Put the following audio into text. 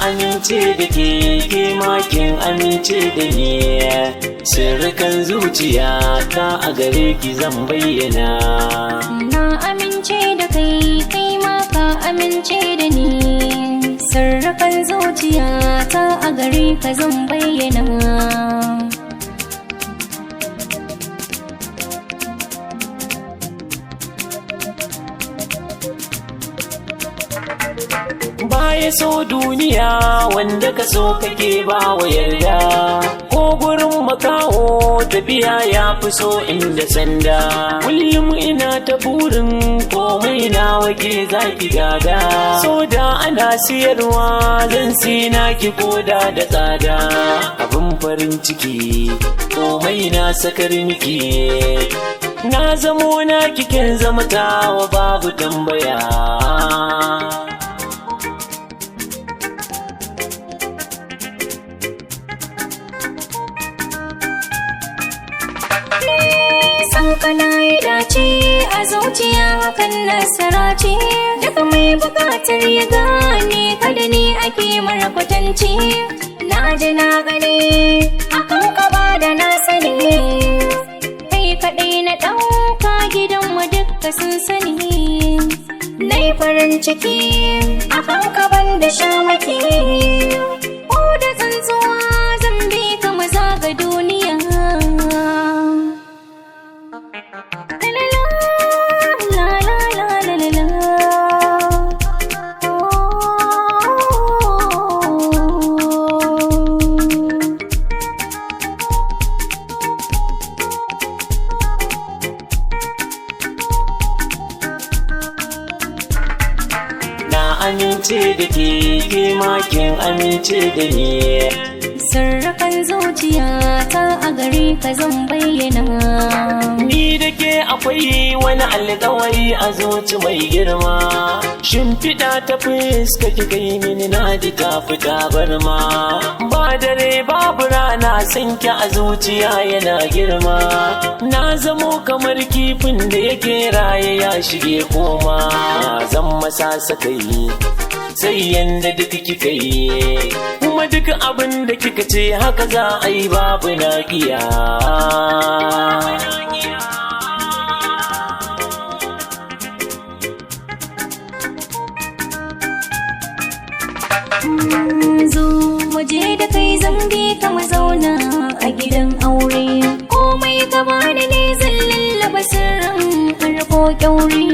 Amince da ke, ke makin amince da ni. Sirrikan zuciya ta a gare ki zan bayyana. Na amince da kai, kai ma ka amince da ni. Sirrikan zuciya ta a gare ka zan bayyana. Baya so duniya wanda ka so kake ba wa yarda, ko gurin makaho tafiya ya fi so inda sanda. Kullum ina ta burin komai na wake zaki gada, so da ana siyarwa zan sina ki koda da tsada. Abin farin ciki komai na sakar miki, na zamo na kikin zama tawa babu tambaya. San kana yi dace a zuciya, hakan nasara ce. Daga mai bukatar ya gane kada ni ake mara kwatance. Na ji na gani akan ka ba da na sani. Kai kaɗai na ɗauka, gidanmu dukka sun sani. Na yi farin ciki akan ka ban da shamaki. Ko da tsuntsuwa zan bi ka maza ga duniya. La la la la la la la. Oh. Na amince da ke, ke makin amince da ni. Sirrikan zuciya ta a gare ka zan bayyana. Ni da ke akwai wani alkawari a zuci mai girma. Shimfiɗa ta fuska kika yi mini, na ji ta fita barma. Ba dare babu rana, san ki a zuciya yana girma. Na zamo kamar kifin da yake raye ya shige koma. Na zan masa sakai sai yanda duk kika yi, kuma duk abin da kika ce haka za a yi, babu naƙiya. Zo waje da kai zan bi ka mu zauna a gidan aure. Komai ka bani ne zan lallaba sirrin harko kyauri.